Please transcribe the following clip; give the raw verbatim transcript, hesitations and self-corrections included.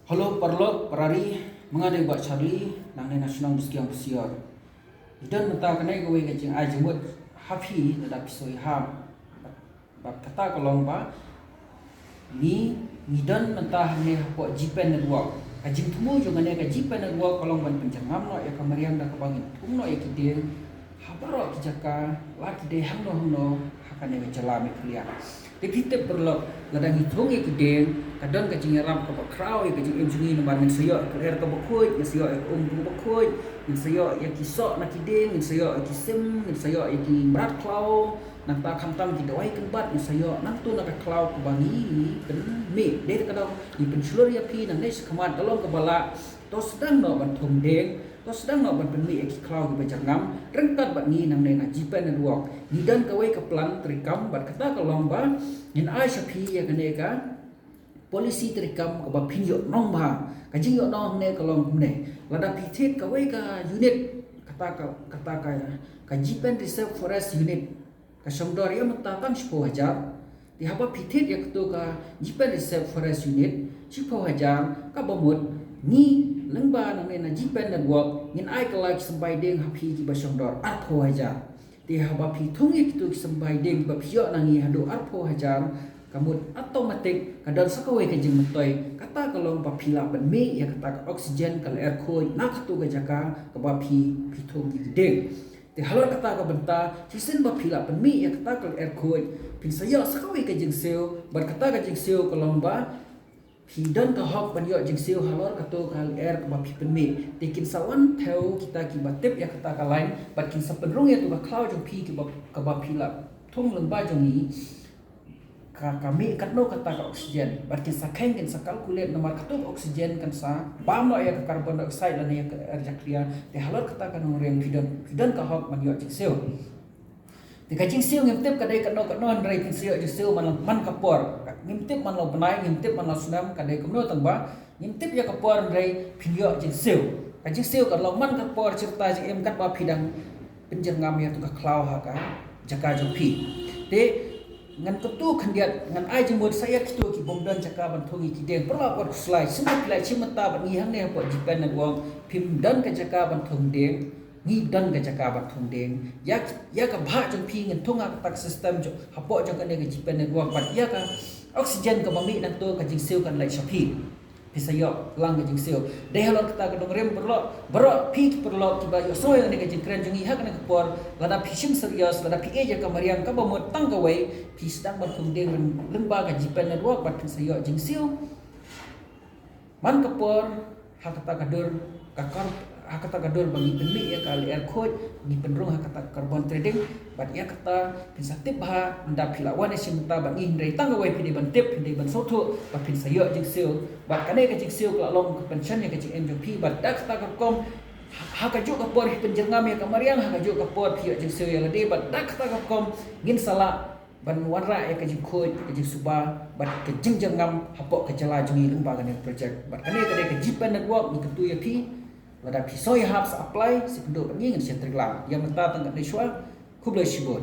Hello paralok parari, mynta nga dei Bah Charlie, nangne na shnong Buskiang Busior. Ngi don mynta kane kawei ka jingai jingmut ha phi lada phi soi hap. Bad kata ka long ba ngi, ngi don mynta hangne hapoh G-Pen Network. Ka jingthmu jong kane ka G-Pen Network ka long ban pynjyrngam noh ïa ka mariang da kaba ngin thung noh ïa ki dieng ha baroh ki jaka, la ki dei hangno hangno ha kane ka jylla Meghalaya. Te phi tip paralok, lada ngi thung ïa ki dieng, ka don ka jingïarap kaba khraw ïa ka jingim jong ngi, namar ngin sa ïoh ïa ka lyer kaba khuid, ngin sa ïoh ïa ka um kaba khuid, ngin sa ïoh ïa ki soh na ki dieng, ngin sa ïoh ïa ki sim, ngin sa ïoh ïa ki mrad khlaw, nangta khamtam ki dawai kynbat, ngin sa ïoh nangta na ka khlaw kaba ngi pynmih. Dei ka daw ngi pynshlur ïa phi nangne shakhmat, ka long kaba lah, to sdang noh ban thung dieng, to sdang noh ban pynmih ïa ki khlaw kiba jyrngam ryngkat bad ngi nangne na G-Pen Network. Ngi don kawei ka plan treikam bad kata ka long ba ngin ai sha phi ïa kane ka policy treikam kaba phin ïoh nong bha. Ka jingïoh nong hangne ka long kumne. Lada phi thied kawei ka unit, kata ka, kata ka, ka G-Pen Reserve Forest Unit, ka shongdor ïa mynta tang shiphew hajar. Te haba phi thied ïa kato ka G-Pen Reserve Forest Unit shiphew hajar, kaba mut ngi lyngba nangne na G-Pen Network ngin ai kylla ki symbai dieng ha phi kiba shongdor arphew hajar. Te haba phi thung ïa kito ki symbai dieng ba phi ïoh na ngi haduh arphew hajar, ka mut automatic ka don sa kawei ka jingmyntoi, kata ka long ba phi lah pynmih ïa kata ka oxygen, ka lyer khuid na kato ka jaka kaba phi, phi thung ïa ki dieng. Te halor kata ka bynta, shisien ba phi lah pynmih ïa kata ka lyer khuid, phin sa ïoh sa kawei ka jingsiew, bad kata ka jingsiew ka long ba phi don ka hok ban ïoh jingsiew halor kato ka lyer kaba phi pynmih. Te kin sa wan thew kita kiba tip ïa kata ka line, bad kin sa pynrung ïa kato ka khlaw jong phi kiba, kaba phi lah thung lyngba jong ngi, ka, ka mih katno kata ka oxygen. Bad kin sa kheiñ, kin sa calculate, namar kato ka oxygen kan sa bam noh ïa ka carbon dioxide lane ïa ka air jakhlia. Te halor kata ka nongrim phi don, phi don ka hok ban ïoh jingsiew. Te ka jingsiew ngim tip ka dei katno katno, hynrei phin sa ïoh jingsiew man, man ka por. Ngim tip man la u bnai, ngim tip man la u snem, ka dei kumno tang ba ngim tip ïa ka por, hynrei phin ïoh jingsiew. Ka jingsiew kan long man ka por, shirta jingim katba phi dang pynjyrngam ïa kato ka khlaw ha ka jaka jong phi. Te ngan kyntu khyndiat, ngan ai jingmut sa ïa kito ki bym don jaka ban thung ïa ki dieng. Paralok wat khuslai, sngewbha phi lah shim bynta bad ngi hangne hapoh G-Pen Network. Phim don ka jaka ban thung dieng, ngi don ka jaka ban thung dieng. Ïa, ïa ka bhah jong phi ngin thung ha kata ka system jong, hapoh jong kane ka G-Pen Network, bad ïa ka oxygen kaba mih nangto, ka jingsiew kan leit sha phi. Phi sa ïoh lang ka jingsiew. Dei halor kata ka nongrim paralok, baroh phi ki paralok kiba ïohsngew ïa kane ka jingkren jong ngi ha kane ka por, lada phi shim serious, lada phi ïeit ïa ka mariang kaba mut tang kawei, phi sdang ban thung dieng lyngba ka G-Pen Network bad phin sa ïoh jingsiew man ka por, ha kata ka dur ka kar, ha kata ka dur ba ngi pynmih ïa ka lyer khuid, ngi pynrung ha kata ka carbon trading. Bad ïa kata phin sa tip bha, ynda phi la wan ïa shim bynta bad ngi, hynrei tang kawei phi dei ban tip, phi dei ban sngewthuh ba phin sa ïoh jingsiew. Bad kane ka jingsiew ka la long ka pension ïa ka jingim jong phi. Bad da kata ka rukom, ha, ha kajuh ka por phi pynjyrngam ïa ka mariang, ha kajuh ka por phi ïoh jingsiew ïa lade. Bad da kata ka rukom ngin sa lah ban wanrah ïa ka jingkhuid, ka jingsuba bad ka jingjyrngam hapoh ka jylla jong ngi lyngba kane ka project. Bad kane ka dei ka G-Pen Network, ngi kyntu ïa phi. Lada phi soi hap sa apply, sa kynduh bad ngi, ngin share trik lang. Ïa mynta tang katne shuwa. Khublei shibun.